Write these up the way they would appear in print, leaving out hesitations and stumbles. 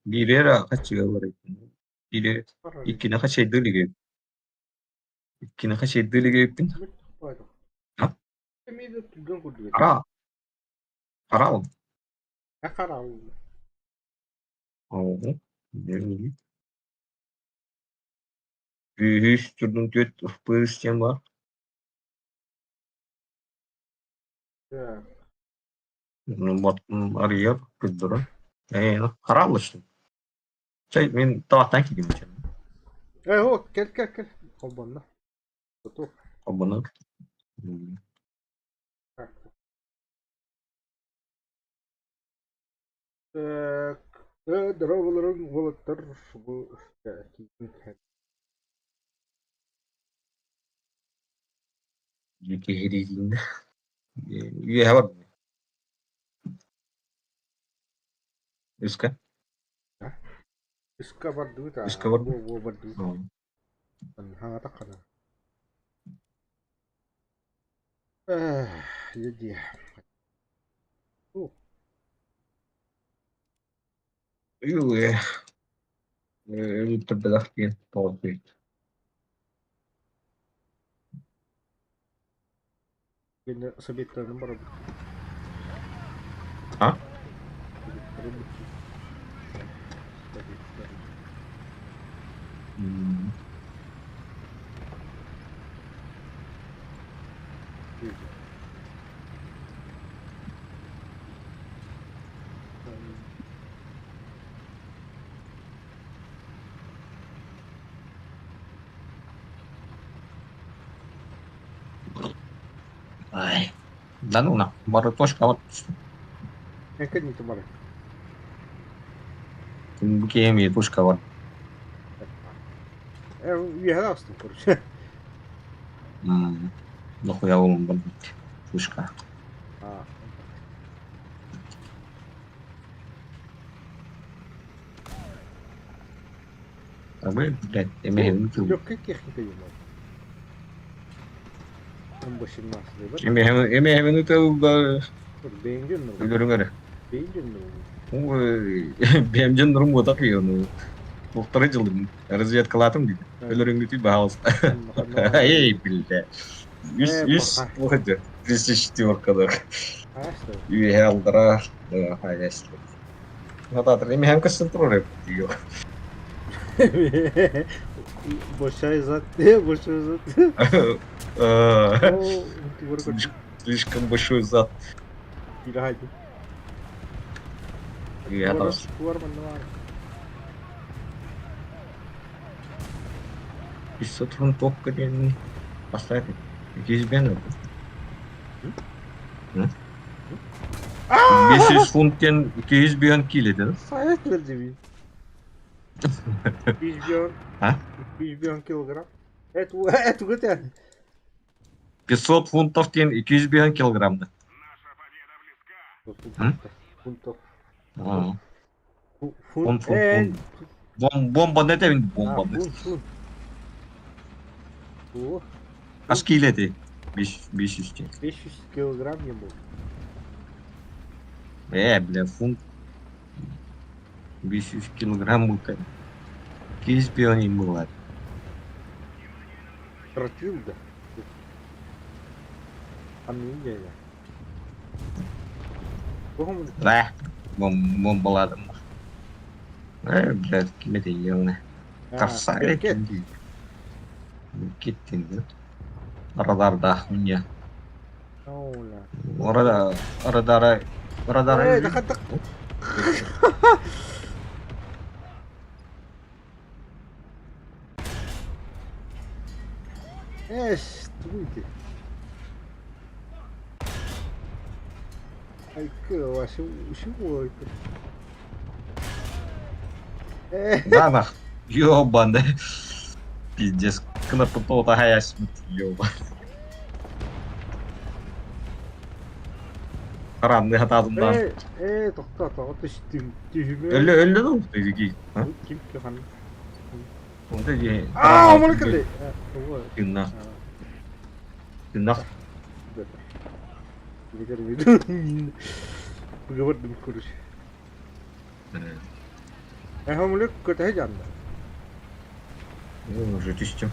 Биири эрэ хаччыга барайдым. Биири иккини хачайдыы илигим. Иккини хачайдыы илигибиппин. Хара Хараал. Оо, Үһүс турдун түөрт ФПС диэн баар. Арыйар, көрдөрөр. Ээ, харааллышты. Чай, мин тааттан киирдим. Э, о, кел, кел, кел. Холбонно. Туту. Холбонно. Так, здороволорун уолаттар бу киирин Киһириитиннэ. Үөһэ бар. Үскэ. Үскэ бардыбыт аа. Үскэ бардыбыт. Бу бардыбыт. Хаҥатаххына. Дии. Үө. Өлүттэрбэтэх диэн тоҕо Кине советтарын барабыт. А? Советтарын Советтарын. Ай. Да ну на, бары точка вот. Экэ бары. Бу киһи точка бар. Үөһэ астым короче. Нахуя ол барбыт. Пушка. А. А вы, блядь, эмэһин тыл. Легкая техника ему. М18 да? Эмэһин тыл да. Бэйин Өлөрүҥ эрэ. Бэйин Ой, бэйэм дьоннорум буотах ну. Полторы дьылым разведкалаатым дейді. Өлөрүҥҥүтүй баһаалыста. Эй, биллэ. Үс, үс, выходит, 34-калар. Үөһэ алдара, хайаслы. Нататыр, эмэһэн көстөн турар эбит. Большая зад, большой зад. Слишком большой зад. Үөһэ таҕыс. 500 фунтовка диэн поставь. 200 500 фунт диэн 200 киилэтин. Сайт берди 200 А? 200 килограмм. Это это это 500 фунтов диэн 200 килограммда. Фунтов. Фунт, фунт, фунт. Бомба не этэбин бомба. Фунт, фунт. Хас киилэ 500 диэн. 500 килограмм не был. Э, бля, фунт 500 килограмм бука. Киһи пионин буолар. Тротил да. Аминия. Да, бомбаладым. Э, блядь, ким этийиэҥ Тахсаары Киттин Радардаах мне. Рада радара радара Эй, дахаттак. Эш, тугуйти. Айкы, шо шо Да нах. Ёбаный. Пиздец. Кнопку хаясмыт, ёба. Харамны хатаатым да. Э, э, тохто, тоҕо түстүм, түһүмэ. Өллө өллө дуу? Тыгы. Ким кихан? Онто дии. Аа, омор кэлли. Тыннах. Тыннах. Быгабардым короче. Эһэм көтөһө дьанна. Уже түстүм.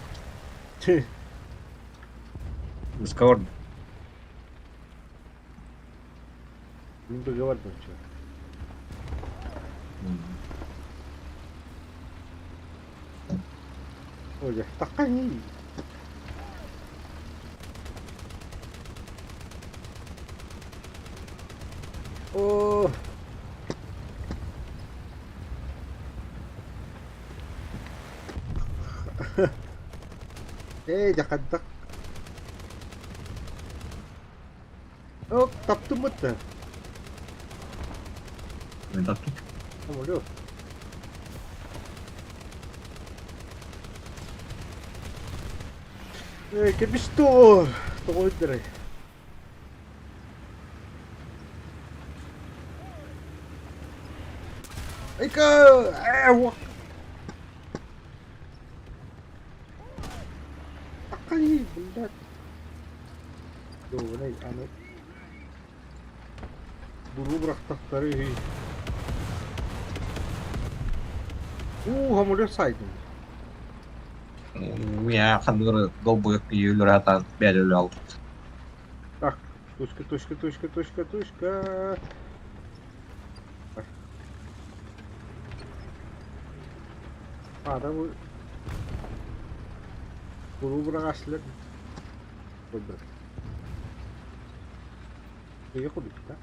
Разговор. Мин договор доча. Ой, такай. О. Эй, дьэ хайдах? Оп, таптыммыт да. Мен таптым. Самолет. Эй, кэбис тоҕор. Тоҕо үрдэрэй. Айка! Ээ, уох! Акай, блядь. Дуобунай аны буруу бырахтахтары үһүй. Уу, хамырыах сайдым. Я ханныгы долбойок өлөр атаан бэйэ өлө албыт. Так, тушка, тушка, тушка, тушка, тушка. Аада бу буруу быраҕааччылар көрдөрөр. Киһи курдук да.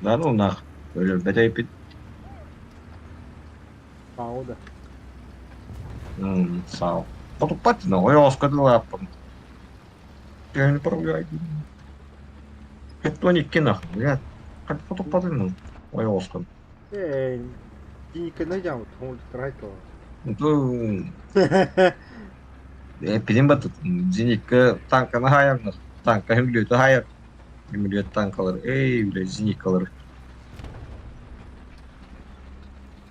Да ну нах. Өлөрбөтөйпүт. Саау да. Саал. Потуппат, но ойоҕоско дылааппын. Төһөнү проиграйдым? 52 нахуй, блядь. Как потуппатым, ойоҕоскун. Ээ, тиниккэнэ дьаамыт, хоҥултарай то. Ну, эппитин баттыт. Зенитка танканы хаайарнар. Танка хүмлүөтү хаайар. Хүмлүөт танкалар. Эй, бля, зениткалар.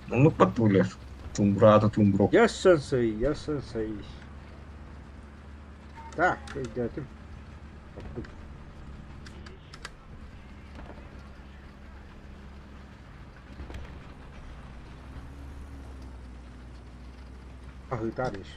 Оннук баттылар. Тумбураата тумбуро. Я сенсей, я сенсей. Так, өйдөөтүм. Ордук. Хаһыытаар иш.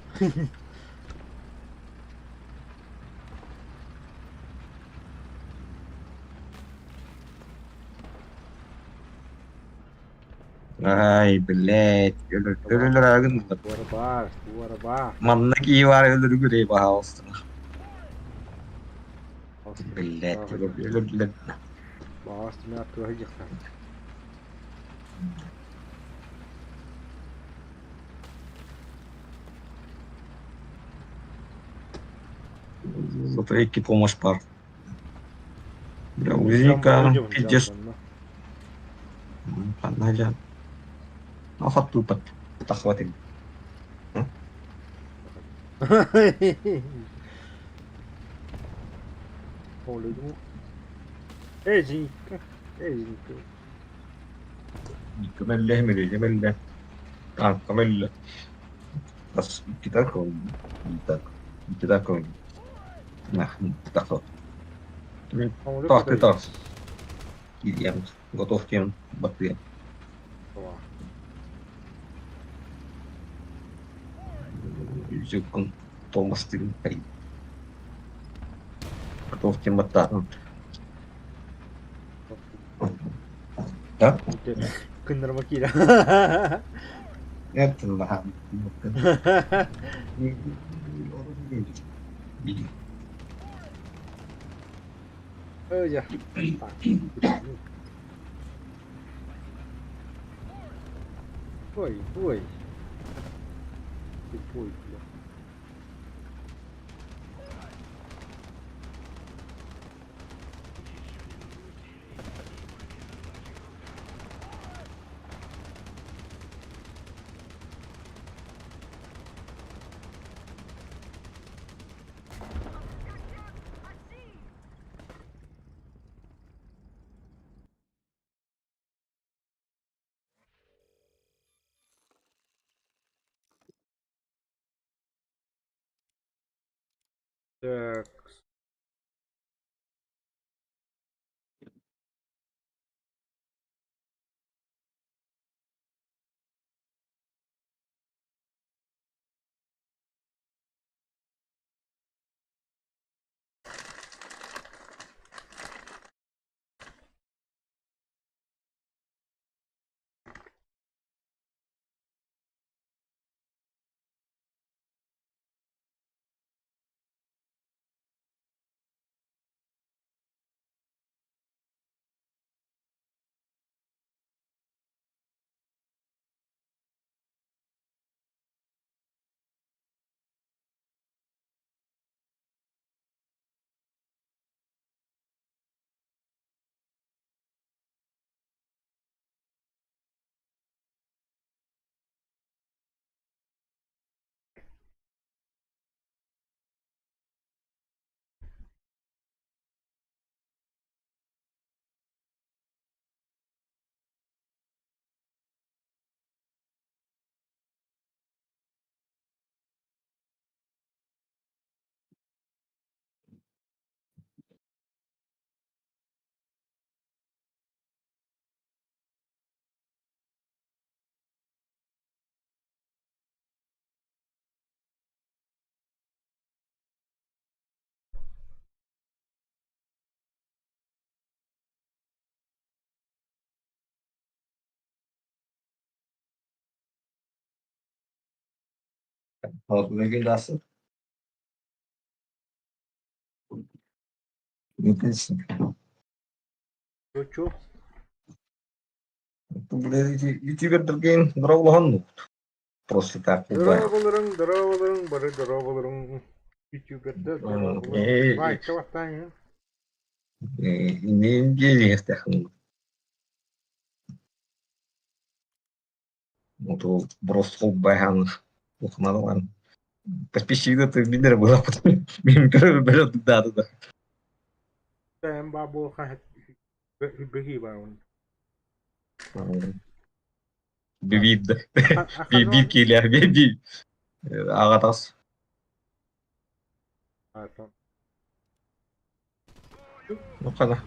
Ай, блядь, өлөлөр агын. Туора баар, туора баар. Манна кии бар өлөрүгүрэй баһаалыстын. Блядь, өлөрдүлэр. Баас мен аттыга сылдьыахтаах. Зато икки помощь бар. Бля, УЗИка, пиздец. Ханна дьэ. Ахаттыыппат. Тахсыбат Эй, Зинка. Эй, Зинка. Көмөллө, мөллө, танка мөллө. Бас икки так, так, икки так, так. Так, так. Кирием, готов тем, баттыам. Жүккүн Томас тыгын Готов тем баттаатын. Да? Кыннарма киирэ. Это да. Ơi Ой, ой. Тупой, бля. Так. Дасын. Чучу. Ютубердерген дороолоһон просто так Дорооболоруҥ, дорооболоруҥ, бары дорооболоруҥ. Ютубердер дорооболоруҥ. Лайкка баттааҥ. Просто байхан ухмалан подписчик ты бидер была мен көрө да да. Бэйэм баа буолха быһыы баарын. Бибиир биир киилээх биир аҕатас. Ну хана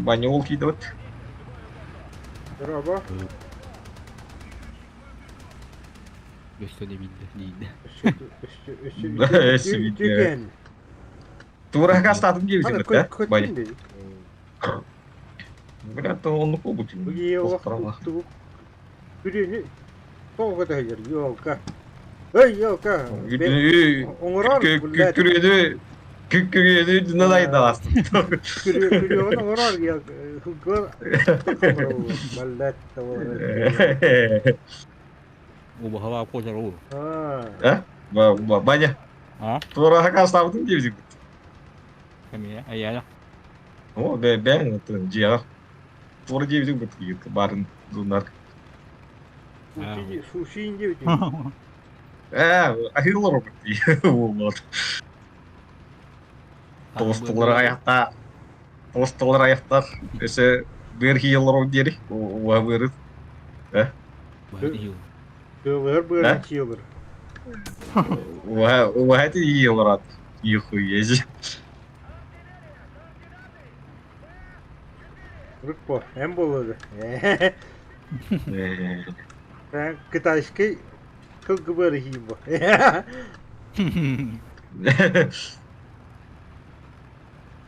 Ваня ол киидебит. Дорообо. Өссө да биирдэ диирдэ. Өссө биирдэ. Тура хастаатым диэбитим да Ваня. Бля, то оннук буолбут. Күрүөнү тоҕо көтөһөллөр елка. Эй, елка! Оҥорор, блядь. Күрүөнү күрүөнү дынан айдаластым. Күрүөҕүн оҥорор, хылгылар Блядь, Убаһалаах козар уу. А? Баня. А? Туора хакастаабытым диэбитим. Эмиэ, айаана. О, бэ бэҥ дьиэҕэ. Туора диэбитим барын дунар. Суши диэбитим. Ээ, аһыылар олорбут дии буоллар. Тоҕустулар аяхта тоҕустулар аяхтар өссө быар хиилор диэри уа быары. Э? Тыалыһар быарын хиилыр. Уа уа ти хиилорат. Нихуя. Рыкпо, эн буолуо Китайский кылгыбыр хиибо.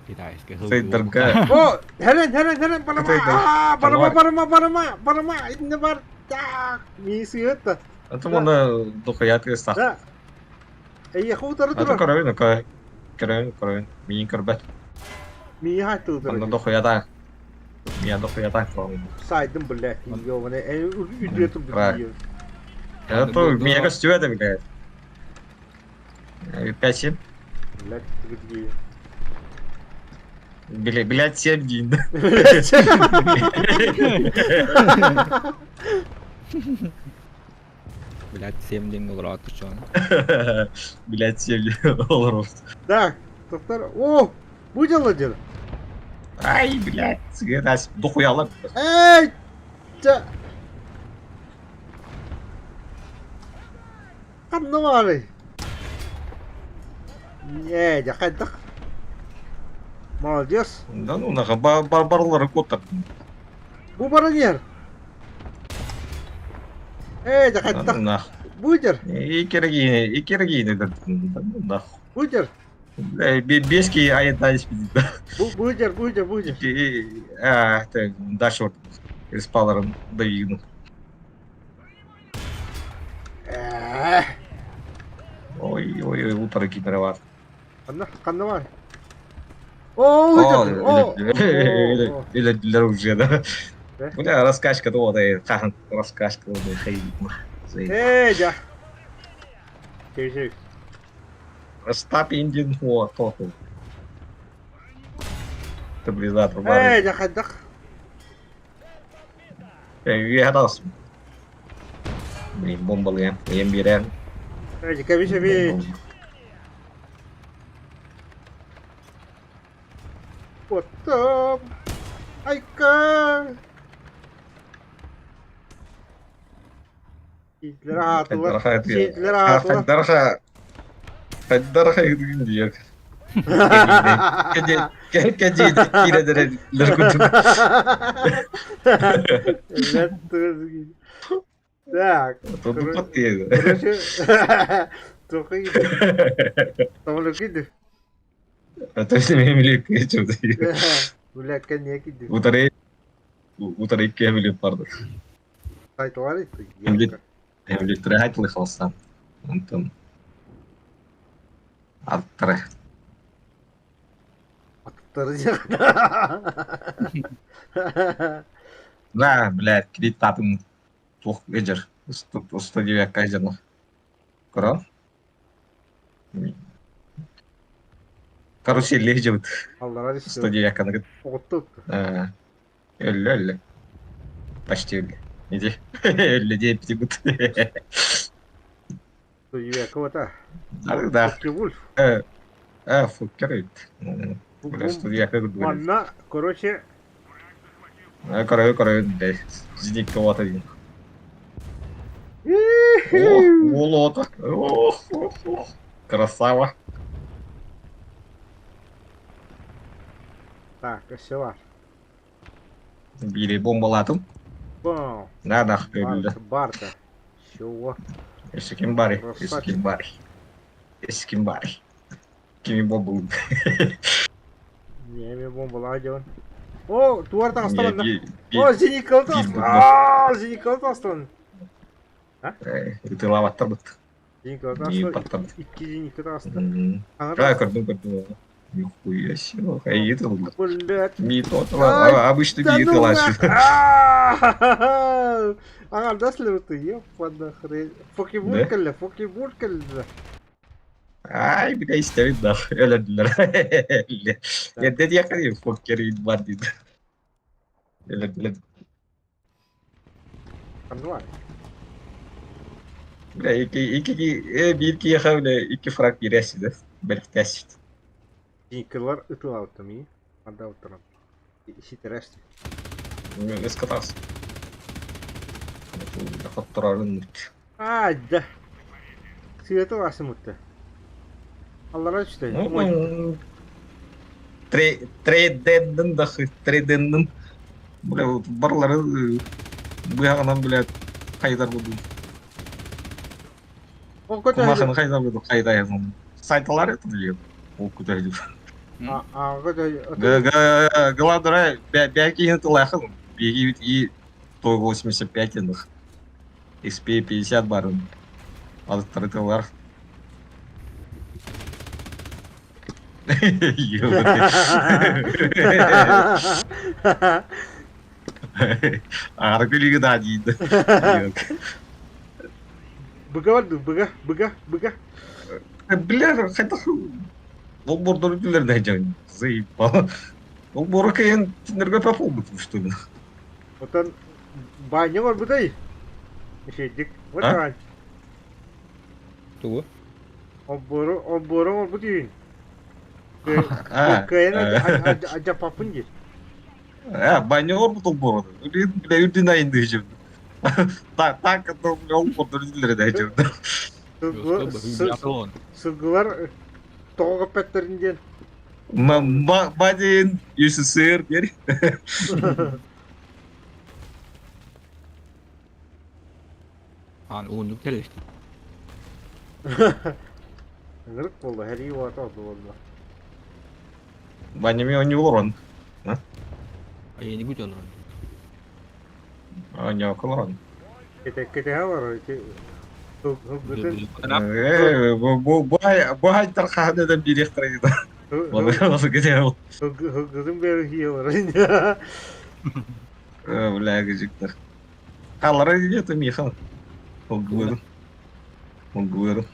Китайский Сайдарга. О, Хелен, Хелен, Хелен, барама, барама, барама, барама, барама, инне бар, так, миисыытта. Это мона дохуя ты сах. Да. Эйиэхэ утары Это турар. көрөбүн, көрөбүн, көрөбүн. Миин көрбөт. Мииһэ Онно тылдыр. дохуя Миа дохуя Сайдым, блядь, ёбаный, үдүө турбут. Это меня костюм блядь. 5-7. Блядь, ты Блядь, 7 дин. Блядь, 7 дин олорор чон. Блядь, 7 олорор. Так, доктор, о, бу дьалла дьыл. Ай, блядь, сыгырас, дохуялар. Эй, ча. Ханна баарый? Ээ, дьэ хайдах? Молодец. Да ну нахуй, барлары коттар. Бу баран иһэр. Ээ, дьэ хайдах? Нах. Бу дьэр. Икерегине, икерегине, да ну нахуй. Бу дьэр. Бески айытан испидит. Бу бу дьэр, бу дьэр, бу дьэр. А, дальше вот респаларын давигну. Ээ. Ой, ой, ой, утары кимере бар. Ханна, ханна бар? О, о, Өлөдүлөр уже, да. Бля, раскачка то да, хахан раскачка да, хей. Ээ, дьэ. Кэбисэбит. Stop Indian War total. Стабилизатор бар. Ээ, дьэ хайдах? Үөһэ таҕыстым. Блин, бомбалыам. Ыйан биэрэн. Ээ, дьэ кэбисэбит. Оттом. Айка. Сиитлэр аатылар. Сиитлэр аатылар. Хайдарха хайдарха ыдыгын диир. Кэдиэдэ киирэ курдук. Так. Тудуппат диэди. Короче, только Тавлыкиды. А то есть мемлек чуды. Бля, коньяки. Утары утары кемли парды. Хайтуары. Эмли трахатлы халсан. Онтон аттара. Аттары диэххэ. Да, блядь, кредит атын туох эдэр. 109 эдэр. Көрө. Карусель лежит. Аллара түстү. 109 Оҕутта Өллө өллө. Почти өллө. Иди. Өллө диэбитибит. Студия Да. Фокке-Вульф. Фоккер эбит. Бля, студия Манна, короче... Короче, короче, блядь, зенитка вот один. О, болото. Ох, ох, ох. Красава. Так, өссө бар. Биири бомбалаатым. Бам. Да, да, өллө. Барта, барта. Чего? Өссө ким барый? Өссө ким барый? Өссө ким барый? Кими бомбалыыр? Не, мен бомбалаа дьон. О, туар таҥастаманна. О, зеникалы таҥастан. Аа, зеникалы таҥастаман. Ытылаабаттар быт. Зеникалы таҥастан. Икки зеника таҥастан. Көрдүм, көрдүм. Нихуя себе, хайытыллар. Блядь. Не то, обычно не ытылааччы. Аҥардас лебыты, еппана хрень. Фокебуль кэллэ, фокебуль кэллэ. Ай, бля, истэбит да, өлөрдүлэр. Эрдэ диэххэ фоккер бар диир. Өлөрдүлэр. Ханна Бля, икки, икки, биир киһиэхэ, бля, икки фраг биэрээччи бэлэхтээччи. Зеникалар ытылаабыттам ии. Ардаабыттарым. Ситэрэс. Ыскатаас. Хотторорун Аа, да. Сыата ласымытта. Аллара түстэ. Трейденден да трейденден. Бля, барлары быһаҕынан, блядь, хайдар буду. Ол көтө Кумахын хайдар буду, хайдар. Сайталар это блин. Ол көтө А, көтө Главное, бәки тылахын. Биги и то 85 иных. XP 50 барын. Алыттырытылар. Ары күлүгү да дейdi. Быга барды, быга, быга, быга. Бля, хайдах ол бордор үлелерде жан. Заебал. Ол бору кайын кинерге попал что ли? Отон баня бар будай. Шейдик. Вот а? Тугу? Оббору, оббору бар бу Кыайын ажапапын диир. А, баня бар бу бору. Бля, үрдүн айынды жеп. Так, так, ол бордор үлелерде жеп. Сылгылар тоҕо көппөттөрүн диэн. Бадин ЮССР бер. Аан ууннук тэлэстим. Ынырык буолла, сэрии уота орду буолла. Банями они олорон. Айыны күт олорон. Они олорон. Кэтэһэ олорор ити сылгытын Бу хайдар хаһан бириэхтэрэ сылгытын бэри хии олорор. Бля, гыжыктар. Халлара идет Миха. Он говорил. Он говорил.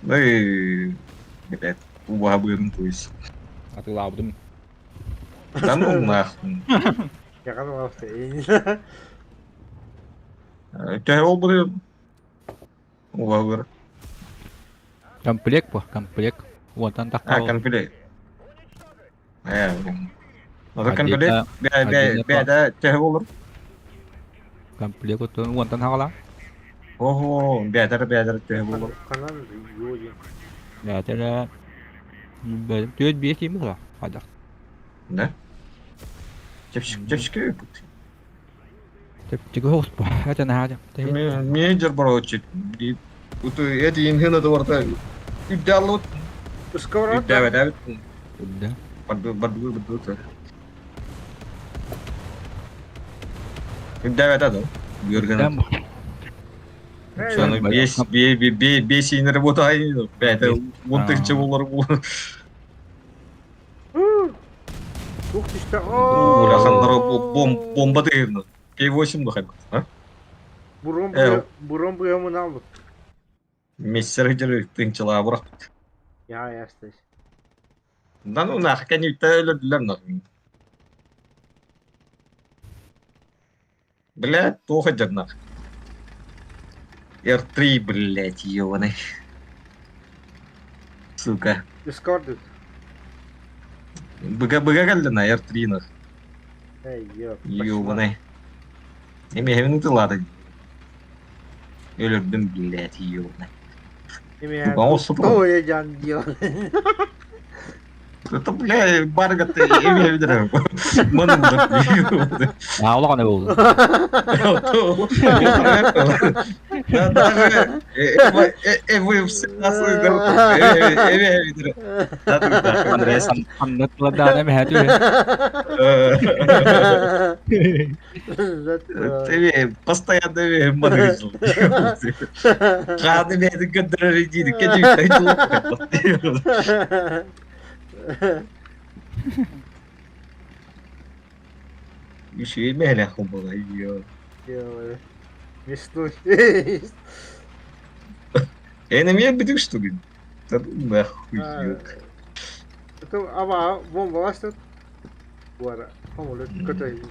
Ну и, блядь, убабырын, то есть. Атыылаабытым. Да ну нахуй. Яхан Төһө ол бу убабыр. Комплект по, комплект. Уонтан А, тахха. комплект. Э, Ото комплект бә бә төһө болор. Комплект отон уонтан хаҕала. Ого, бәдер бәдер төһө болор. Ханан йодин. Бээтэрэ түөрт биэс тиийбит буолла. Хайдах. Да? Чепчик чепчик. Чэпчэки соҕус бу. Этэн аһаадьа. Менеджер короче. Эти инхена дуорта үддаллут. Сковородка. Үддәбәт әбит. Да. Барду барду барду. Үддәбәт ады. Görген. Аны 5 иин работа бэйэтэ 10 000 болар бу. Ух түстэ. Улаханнара бомба тыгырна. P8 да хайбат. А? Бурун бурун быамын албыт. Мессер жер тынчылаа бұрақпыт. Я ясташ. Да ну нах, кәнүттә өлөрдүлөр нах. Блядь, плохо дернах. R3, блядь, ёбаный. Сука. Дискорд. Быга быга кэллэ на R3 нах. Эй, ёп. Ёбаный. Эми хемин ытылаады. Өлөрдүм, блядь, ёбаный. Эми Сука, сука. Ой, жан дио. Это, бля, баргаты, эми хемин Манын да. Аа улахан буолла. Даже вы все нас Ханна тыладаана мэһэ түһэ. Постоянно Ханы мени көндөрөр диди Үчүгэй мэһэлээх буолла Мясной. Эн эмиэ бүтүк что ли? Да нахуй. Это аба бомбалаш тут. Буара. Самолет көтөй.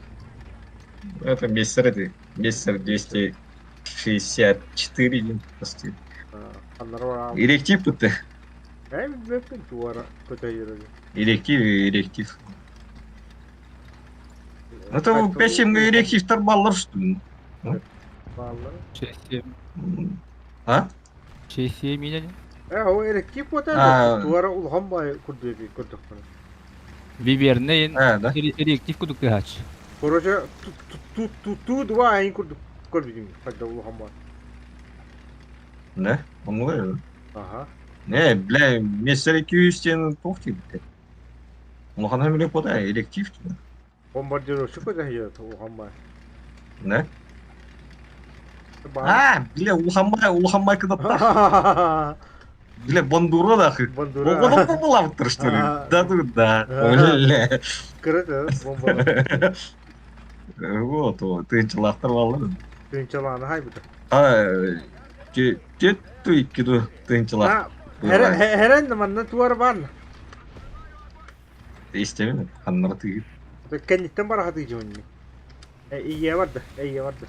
Это мессер это мессер 264 дин просто. Эректив бутты. Эм бөппүн туара көтөй. Эректив, эректив. Это 5 эрективтер баллар что ли? Баллар. 6-7. А? 6-7 миля. Э, о эректив бота туара улхан бай курдук курдук. Виверне А, да? эректив кудук тыгач. Короче, ту ту ту два айн курдук көрбүтүм. Кайда улхан бай. Да? Он Ага. Не, бля, мессер 200 тен тухти, блядь. Улахан эмиле пода, эректив. Бомбардировщик көтөй улхан бай. Да? А, бля, улаханмай, улаханмай кыдатта. Бля, бандура нахуй. Бандура. Оҕону бомбалаабыттар, что ли? Да, ну да. Бля. Кырыт, бомбалар. Вот, вот, тыынчалаахтар баллар. Тыынчалааны хайбыта. А, тетту икки ду тыынчалаах. Херен манна туар бар. Истемин, ханнара тыгып. Кенниттен бар хаты жонни. Ие барды, ие барды.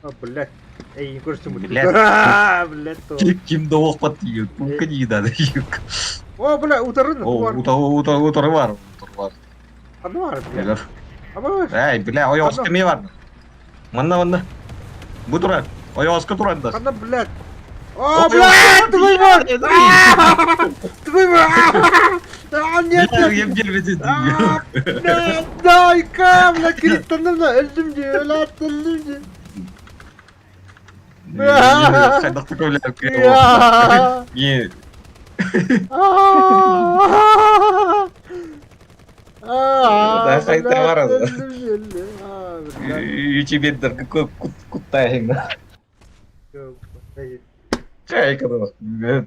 А, блядь. Эй, көрсүм. Блядь. Блядь. Ким да оқпат тиги, тулка дии да. О, бля, утарын. О, ута ута утары бар, утары бар. Аны бар, бля. Аба. Эй, бля, ойоос кеме бар. Манна, манна. Бу турар. Ойооска турар да. Ана, блядь. О, блядь, твой мор! Твой мор! А, нет, нет. Блядь, дай-ка, бля, кириттанным да, өлдүм же, өлат, өлдүм же. Хайдахты көйләп Не. Да, хайта бар. Ючибеттер куттайын. Чайка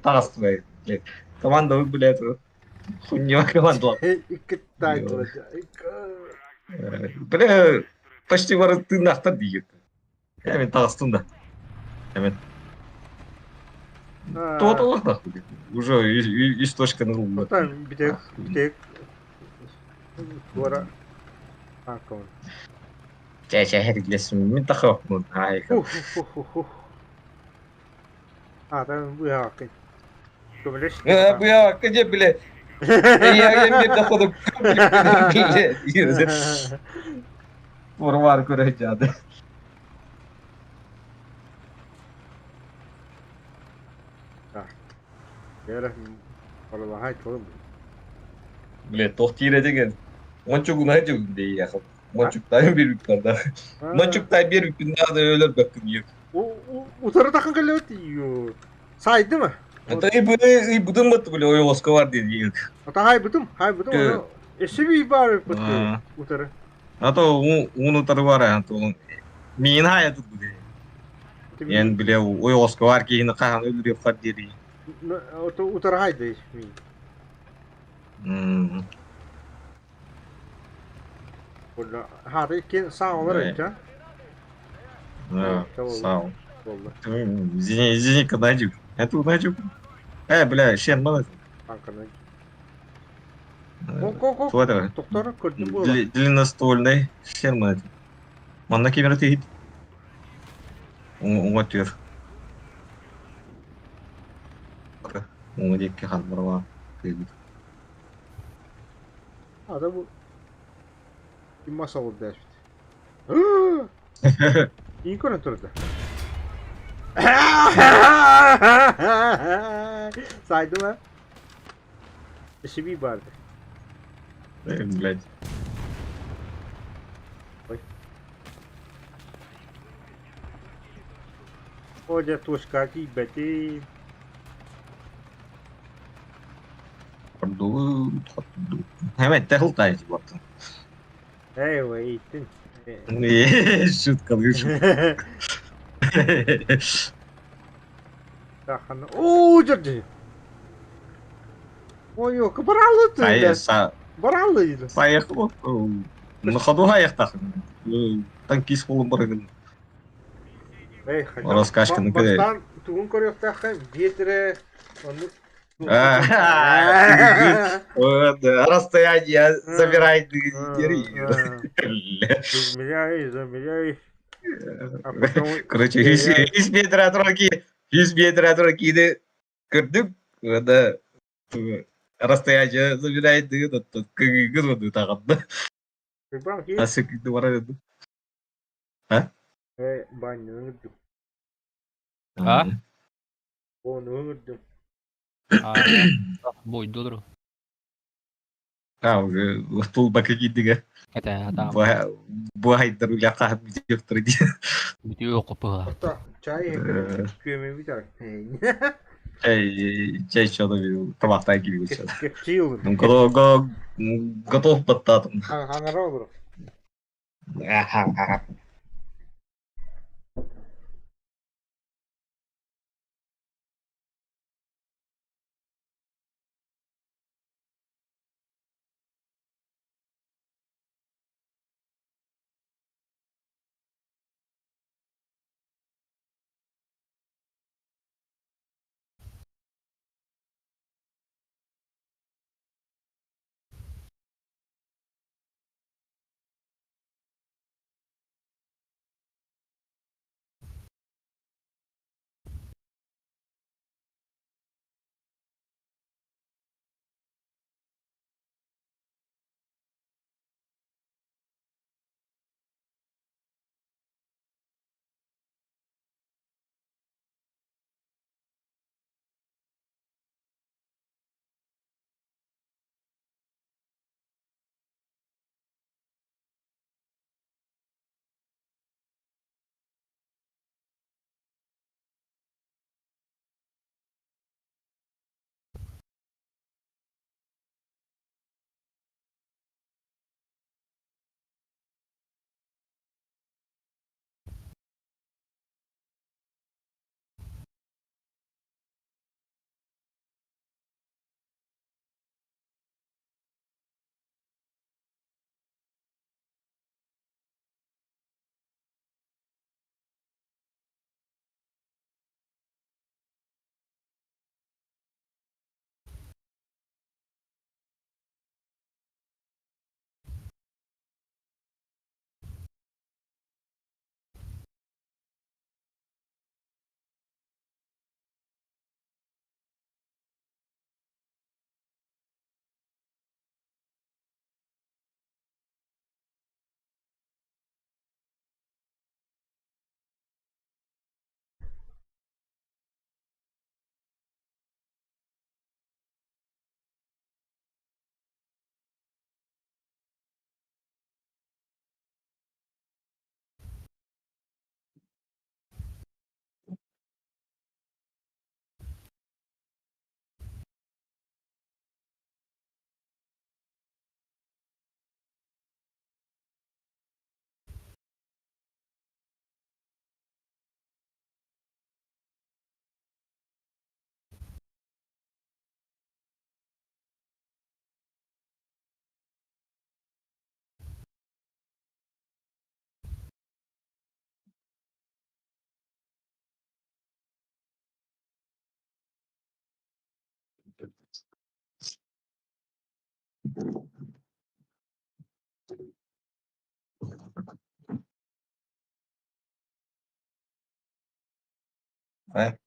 тағасты Команда, блядь, хуйня команда. Бля, почти бары тыыннаахтар диир. Мен таҕыстым да. Мен. Тоотолох нахуй. Уже үс точканы ылла. Битек, битек. Туара. Чэ, чэ, хэриглесим. Мин тахаппын. Ай. А, там быһааккын. Көмөлөс. Быһаакка же, бля. Я мен доходу. Турвар көрө жады. Бля, тохтире деген. Мончугун айжугун дей яхыл. Мончуктайын бир бүттарда. Мончуктай бир бүттарда өлөр бөккүн юк. Утары тақын келет. Сайды ма? Это и бы и будым бат бля ой оска бар деди. Ата хай бутум, хай бутум. Эши бар бут. Утары. А то он утары бар, а то мин хай тут буде. Эн билэ ойоҕоско баар киһини хаһан өлөрүөххэр диэри. Утарахай мин. Хаата икки саалар эттэ. Сау. Извини, извини, Канадюк. Это Надюк. Бля, шен мана. Тоқтар көрдüm буола. Длинноствольный шен мана. Манна кемера тиһит. Уҥа түөр. Уҥа диэки ханнарва кыйбыт. Ада бу ким маса oldu дэшпит. Иин көрөн турда. Сайдым а? Ишиби барды. Блядь. Ой. О, дьэ, туочка тиийбэтим. Эм тахылтаайы бартын. Эй, ииттин. Шутка, шутка. Оо, дьэ. Ой, баралы Баралы. Поехал. На ходу аяқтақ. Танкист болым бар Раскачканы кede. Бастан тугун көрүөхтээххэ биэтире оннук Расстояние забирай. Измеряй, замеряй. Короче, 100 метр от руки, 100 метр от руки көрдүк, да расстояние забирай, тагында. Асык барар А? Баня А? Оны өңірдім. Бойдулар. А, уже тулба кигидиге. Это там. Бу хайдар уляка бүтүктөр ди. Бүтү окупа. Чай күөмө бүтөр. Чай, чай что-то тамактай киби. Кепчил. Готов баттатым. Хаңара olur. Ага.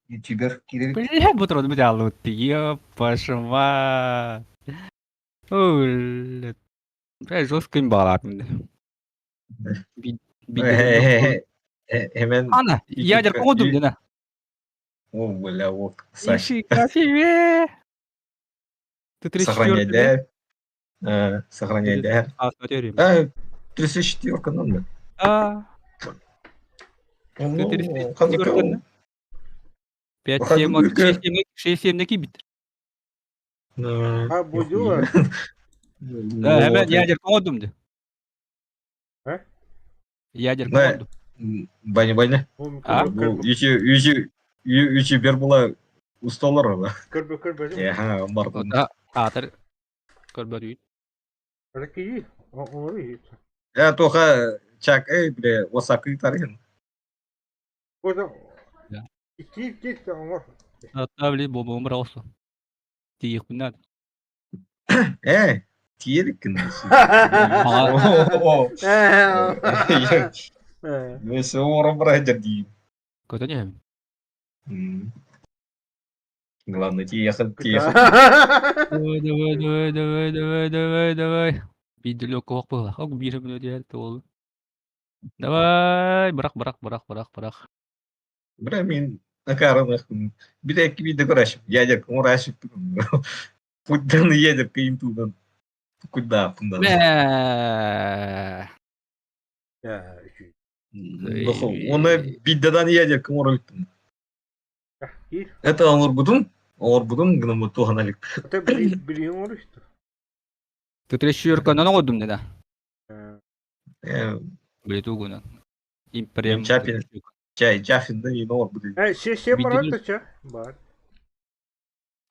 Ютубер киирэр. Бля, бутерброд буталлыбыт Ёпашма. Бля, жестко им баҕалаатым. Hemen Ана, ядерка оҥордум дена. О, бля, вот, Саш. Нифига себе! Ты Сохраняй, 34 да? Сохраняй, да? А, смотри. А, 34 номер. А, Ну, 34 ханнык 5, 7, 6, 7, 6, 7 кибит. А, будила? Да, hemen ядерка оҥордум дии. А? Ядерка Да. оҥордум. Баня, баня. А? Бу ютубер була усталар. Көрбө көрбө. Яха, бардым. Да, аатар көрбөтүйүт. Ракии. Оҥору. Я тоха чак, эй, бля, осакы тарин. Ода. Да. Ики ики оҥор. Аттабли бобом браусу. Тиих күннәт. Э, тиерикин. Мен орын брайдер дейм. Көтөн Главное, тиехать, тиехать. Давай, давай, давай, давай, давай, давай, давай. Биир куох буолла. Ок биир мүнүүтэ диэн туол. Давай, бырах, бырах, бырах, бырах, бырах. Бля, мен накарынах. Бир эки биде көрәшіп, ядерка урашып. Кудан ядерка им тудан. Куда, пундан. Мэ. Оны биддедан ядерка уралыптым. Это оңорбудум, оңорбудум гынамы тухан алик. Ты трещерка на оҥордум да. Э, Били тугунан. Империум. Чапин. Чай, чафин, да не оңорбудум. Се барат ча. Бар.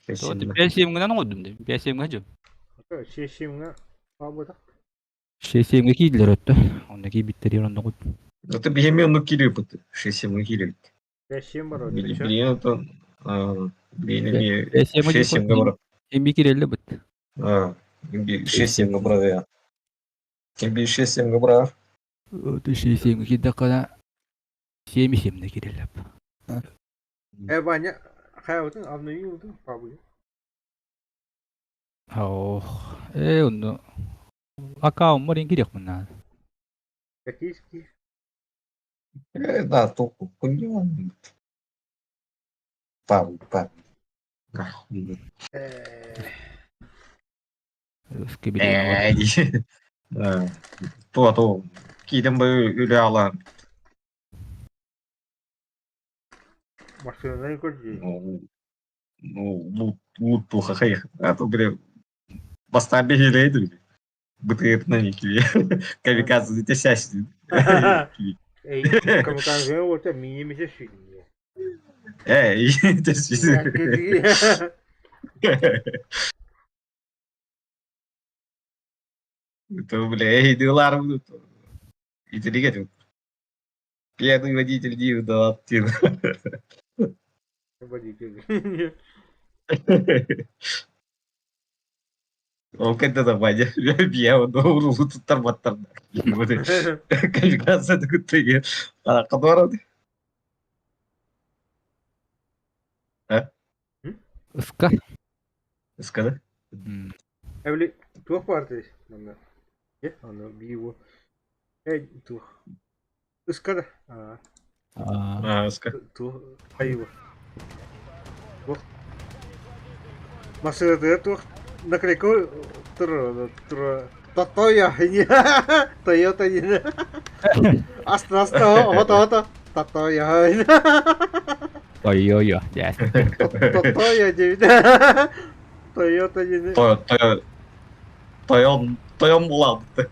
5 гынан оҥордум да. 5 га жо. Се семга. Абыда. 6 га киидилер өттө. Онно киибиттери онно гут. Это бихеме ну кирипыт. 6 кирip. Се барат ча. Блин, это блин, 5 6 габра. Эмби кирелле бит. А, 6 габра. Имби 6 габра. Ты 6 га кидакана 7 7 кирелле. Э, Ваня, хайватын обнови удun пабы. Ох, э, онно аккаунт морин кириэх мунна. Какие? Э, да, толку хуйня. Пау, пау. Скибиди. Э, то, то, кидем бы үля Машина көрдü. Ну, ну, лут плохо А то, бля, бастан бегелейді. Бытырып на некий. Камикадзе, ты сясь. Эй, камикадзе вот мини мисе шүнне. Эй, ты Это, бля, эй, дылар будут. Интеллигент. Пьяный водитель не да, Водитель. Ол кэннэ Ваня бия онно туттар баттар. Камикадзе куттыгы. Кадвара. Ыска. Ыскада. Эвли туох барды. Манна. Е, аны биу. Эй, туох. Ыскада. А, А, ыска. туох айыба. Туох. Машинада туох наклейка тур тур Татоя, Тойота не. Аста аста, ото ото. Татоя. Ой-ой-ой. Татоя дейт. Тойота не. Тойон, тойон булады.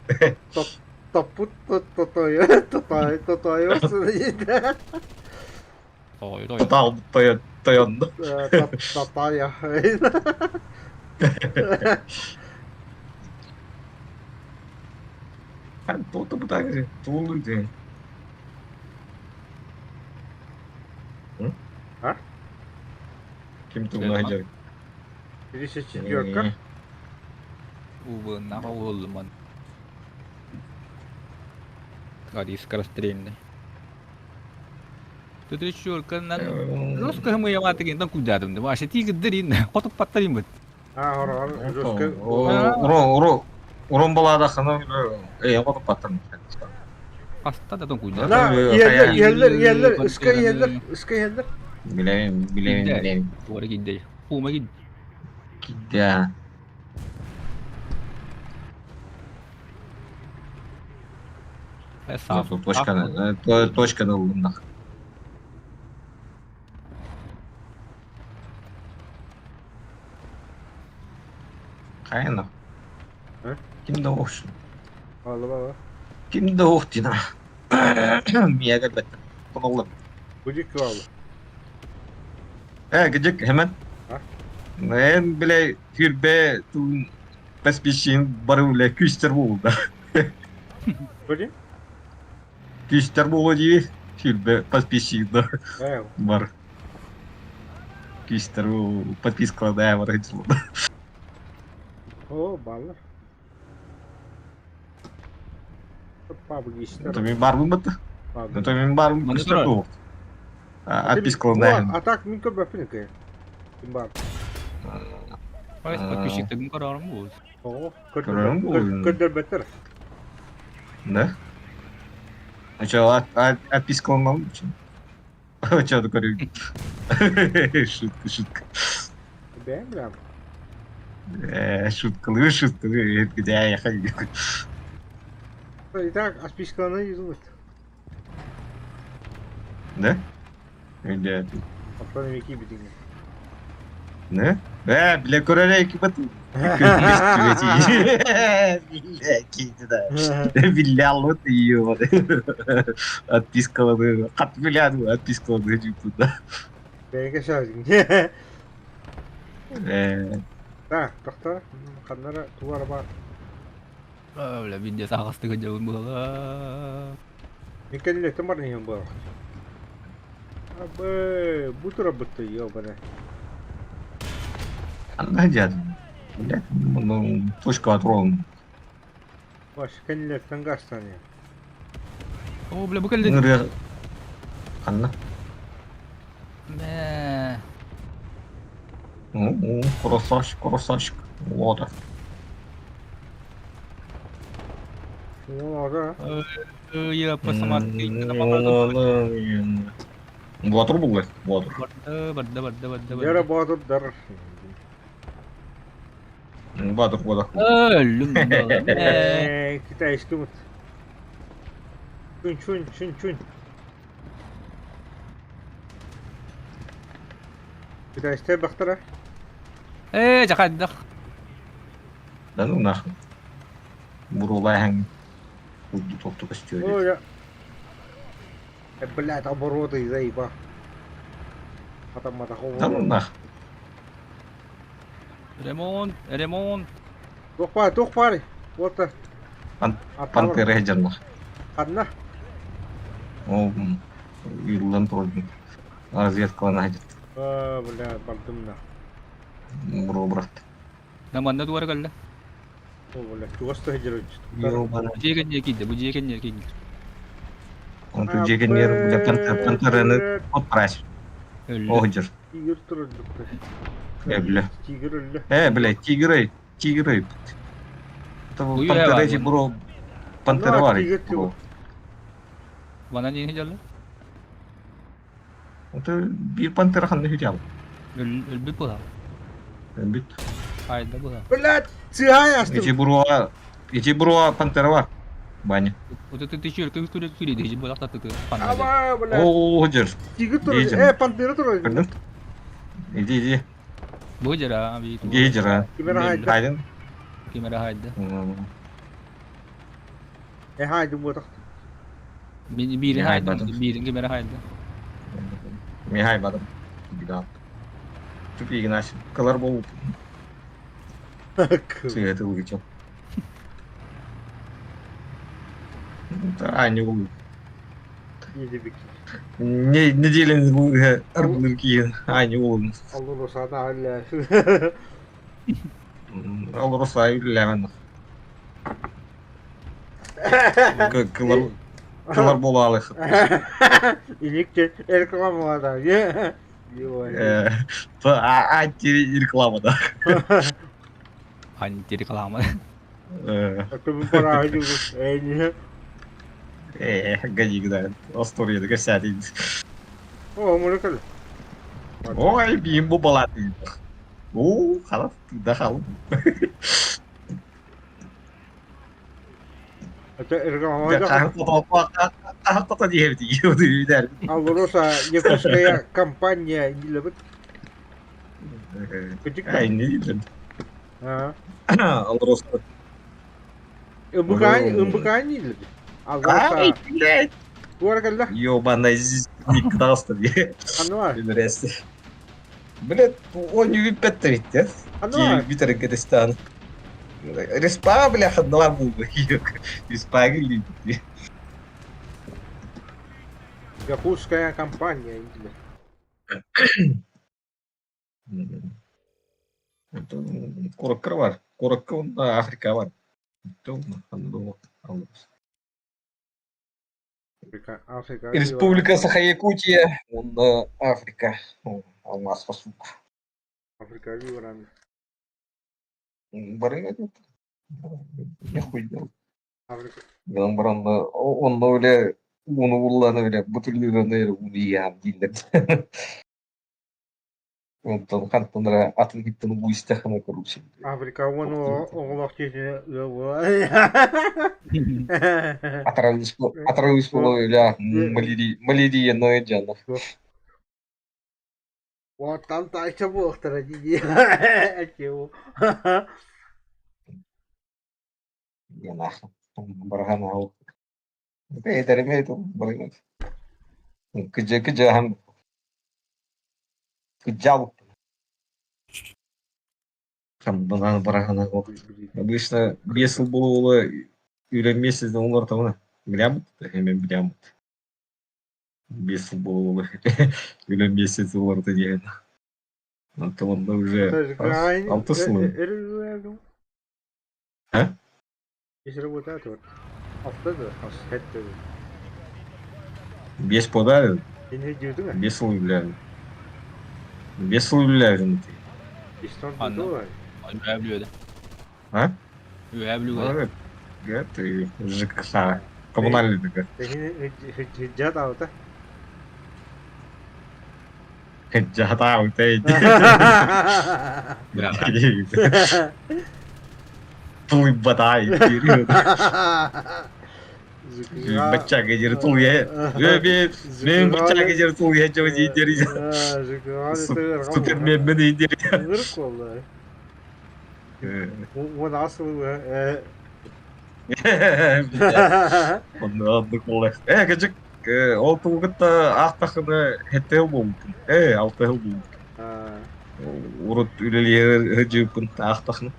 Тапут татоя, татоя, татоя. Ой-ой. Тотал тойон, тойон. Татоя. Тута бутагы, тулу ден. А? Ким тугна жар. 34. Увы, нахуй олман. Ади скорострельный. Төтөчүөрканан русская мыйамаатыгинтан куйдаатым да вообще тиигирдэрин хотуппаттарин быт. А, орор, русская. Уро урон балаадахына э хотуппаттарым. Хаста да куйда. На, иһэллэр, иһэллэр, иһэллэр, ыска иһэллэр, ыска иһэллэр. Билэбин, билэбин, билэбин. Туора кидде. Хума кид. Кидде. Точка, точка ыллыннах. Хайана. Ким да охшун. Алла Ким да ох дина. Мия кэлбэттэр. Тоноллар. Гудик кывалла. Э, гидик hemen. Мен биле хүрбе туун поспешин бары үлэ күүстэр буолда. Гудик? Күүстэр буолуо дии хүрбе поспешин бар. Күүстэр подпискалада бар дьылда. О, баллар. Это мен барбын бытты. Это мен барбын күүстэр буолу. Отпискалада. А так мин көрбөппүн эке. Ким бар? Подписчиктегин көрөрүм бу. О, көрдөрбөттөр. Да? А что, отпискаланмадым Че такой? Шутка, шутка. Бэм, бэм. Шутка, шутка, где я ходил. Итак, отпискалана изумит. Да? Где ты? Патроны меки битинге. Да? Бля, көрөрө бат. Бля, да. Бля, вот ее. Отпискаланы. Хат бля, отпискаланы туда. Бэйге шазин. Так, тохто. Ханнара туар бар. Бля, виде сағастыгы жабын була. Микелле тымар не бар. Абы, бутура бутты, ёбана. Анда дядь. Блядь, ну, точка отрон. Баш, кенле тангастане. О, бля, бу келди. Ханна. Мэ. Ну, красавчик, красавчик. Вот. О, да. Я посмотри. Батыр булгай, батыр. Барды, барды, барды, барды. Яра батыр дар. Батыр, батыр. Өлүм. Китайский вот. Чун, чун, чун, чун. Китайский бахтара. Э, жакаддах. Да ну нахуй. Бурулай Буду топту костюре. Ой, я... Блядь, обороты заеба. Потом Да ну нахуй. Ремонт, ремонт. Туох туох баар. Вот. Пантера жанна. Ханна. О, Ирланд вроде. Разведка найдет. А, бля, бардым на. Бро, брат. Наманна дуара калла. О, бля, чугас та хедер. Ёбана. Бу жеген не кийди, бу жеген не кийди. Он тут жеген не, бля, пантера отправь. Ох, жер. Тигр турар. Э, бля. Тигр өллө. Э, бля, тигры, тигры. Это пантера эти, бро, пантера бар. Бана не жалла? Это бир пантера ханны хүтял. Өлбүт була. Өлбүт. Айда була. Блядь, цыгай астым. Эти бро, эти бро пантера бар. Баня. Вот это ты чё, как ты ты ты була та ты. Аба, блядь. О, жер. Тигр турар. Э, пантера турар. Көрдүң? Иди, иди. Бу жера, би. Иди жера. Кимера хайда. Хайдын. Кимера хайда. Э, хайдын бу тахты. Бирин хайда, бирин кимера хайда. Михай бадым. Бигап. Тупик наш. Колор бол. Цвет вылетел. Да, не был. Не, неделя не был. А, не был. Алло, сада, Алло, сада, лявен. Кылар. Тылар буолаалы. Иникте реклама да. Антиреклама да. Антиреклама. Годик, да. История кэсээтин. О, мурыкал. Ой, биим бу балаатын. Оо, халат да халым. Алроса якутская компания диилэбит. Алроса. МБК диилэбит. Алроса. Туора кэллэ? Ёбаный никтаста дии. Блядь, он не бүппэттэр иттэ. Бүтэргэ дэстаан. Респа, бля, ханналар буолла. Респага илиибит. Якутская компания. Куракка бар. Куракка онно Африка бар. Африка. Республика Саха-Якутия, онно Африка, алмаз сук. Африка баран. Бары не хуй делать. Африка. Гынан баран онно үлэ ууну буллаана бile бутыллыыраны ууну иһэм дииллэр. Онтон хантан эрэ атын иһиттэн уу истэххинэ коррупция. Африка уону оҕолоох дьиэтин ыал Атаралыс буола малярия ноэдьана. Уоттан таайса буолуохтара дии. Барахан ол. Эдэрими барыгын. Кыдьа кыдьаһан кыдьал. Там барахана Обычно 5 сыл буола үлэ месяц олортоҕуна билэммит, эми билэммит. 5 сыл буола үлэ месяц олорто диэн. Онтон уже 6 сыл. А? 5 подали, 5 сыл үлэлээбит. 5 сыл үлэлээбитим. Үөһээ Бүлүүгэ. А? Үөһээ Бүлүүгэ. Это ЖКХ. Коммунальный такой. Жатаабыта. Тулуйбатай. Баччака диэри тулуйа. Мен баччака диэри тулуйа дьон диэри. Супермен диэри. Онно буолла. Ээ, кыдьык, ол тугу кытта аахтаххына сэттэ сыл буолбуппун. Ээ, 6 сыл буолбут. Урут үлэлиир сылдьыбыппын аахтахына.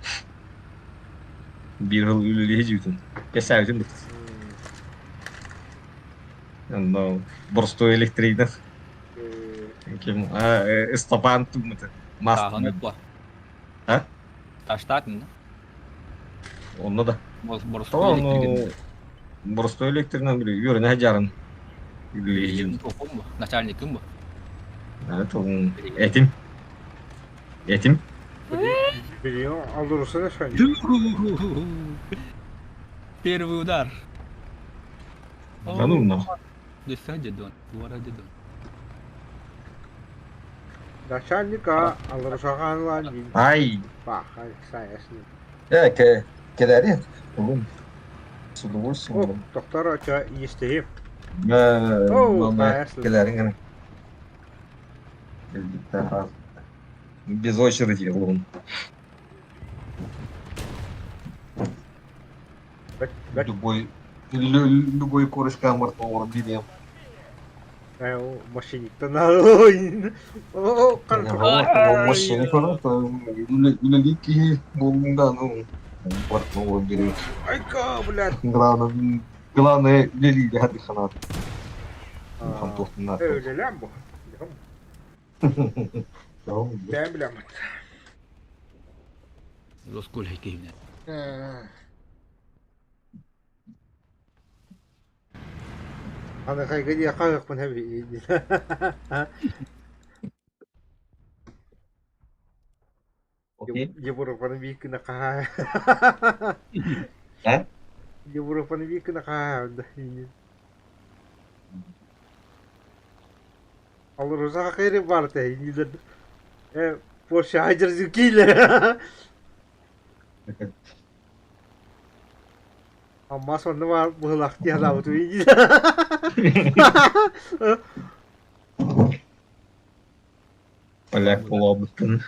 1 сыл үлэлии сылдьыбытым. Кэпсээбитим быт. Онно боростуой электригинэн ким Ыстапаан туммута. Тааһын Мас А? Таштаатын да? Онно да. Боростуой электригин. Боростуой электригинэн били үөрэнэ сылдьарын үлэлиир. Начальникым бу. Этим. Этим. Первый удар. Да ну нахуй. Дедон. Дедон. Начальника Ай. Э, кэлээри. С удовольствием. Доктор, истеһим. Кэлээриҥ Без очереди лун. Любой любой корочка мартовар билем. Мошенниктан Мошенник үлэлии киһи буоллуҥ да ну мартовар билем. Айка, блядь. Главное, главное үлэлииргэ хатыханаат. Хантуохтуннаат. Үлэлээн бу. Бэйэм билэммит. Росколь киһинэ. Аны хайга диэ хаһыахпын эбии. Окей. Европаны биир гына хаһаа. А? Европаны биир гына хаһаа. Алроса хакыйры бар те инилер. Э Porsche хайдыр кийлер. Амма сонно бар быһылах диһалаабыт Поляк буолабыттын.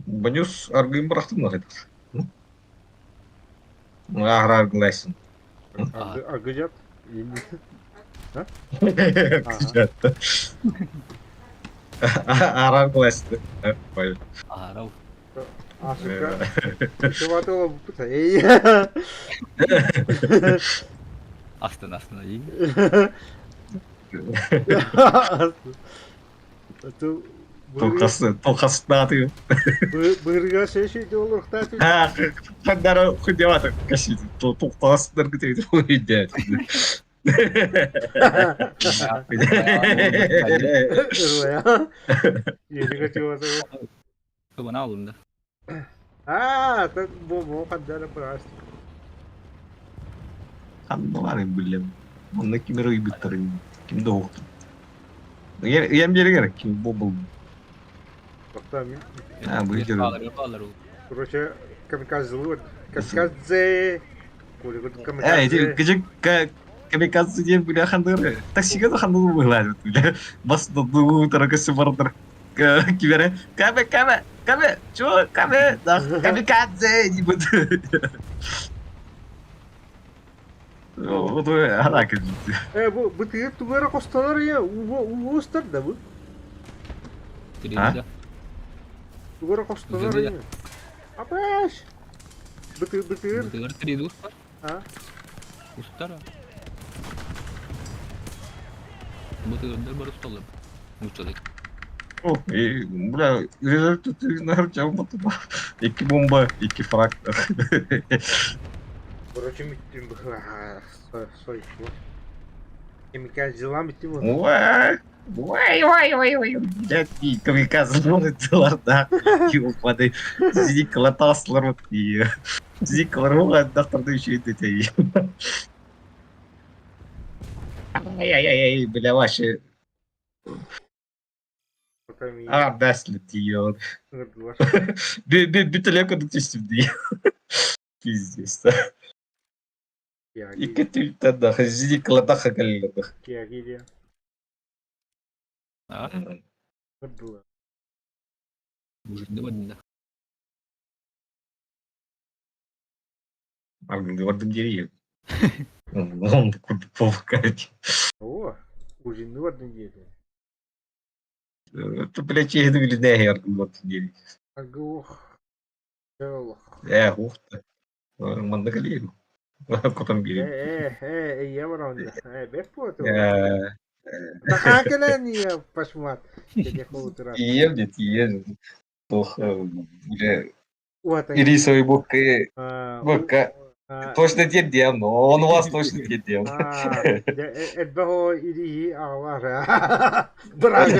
Банюс аргыын бырахтым да хайдах. Ааһар аргылайсың. Аргыжат. Аарар кылайсты. Аарау. Асыка. Чуватыла буппута. Эй. Астын астына иң. Толкасы, толкасынааты. Бырга шеши олорхтааты. Хандара худевата кашит. Толкасыдар гытыйды. Кыбына алдым да. Аа, бу бу хандара бырас. Ханналарын билем. Онно ким эрэ ыйбыттарын, ким да уһуктун. Ыйан биэригэр ким бу был. А, бу Короче, камикадзе Камикадзе. Э, эти кыжык камикадзе диэн бля хандыр. Таксига да хандыр быһылаабыт бля. Бас дуу таракасы бардар. Кибере каме каме каме чё каме да камикадзе дибут. Вот ана кэлбит. Э, бу бу тыыр тугу эрэ хостонор ийэ уу устар да бу? Телевизор. Тугу эрэ хостонор ийэ. Апаш! Бытыыр бытыыр. Бытыгар тириди устар. А? Устар. Бытыгырдар бары усталлар. Нууччалыы. О, и, бля, Икки бомба, икки фраг. Короче, бүттүм сойку. Камикадзе бүттүм. Ой, ой, ой, ой, ой, блядь, и камикадзе дыларда. Ёпады. Зикла таслар вот и зиклар дактарды еще и Ай-яй-яй, бля, вообще. А, бәс дейі. Бүтелек түстім дейі. Пиздец. Икки түлтен да, зикла таха кэллэ. А? Уже да. Аргылы деревья. Он курдук повыкать. О, ужинны бардын диэтэ. Это, блядь, я иду или не аргылы деревья. Аргы олох. Э, ух ты. Манна калием. Котом бери. Э, э, э, я баран. Э, бэт буоту. Тахаа кэлэн ийэ пашмат. Ием, нет, ием. Тох, бля, Ирисовый бокка. Бокка. Точно дедем, но он у вас точно дедем. Элбэх ириһи аҕалар. Бырага.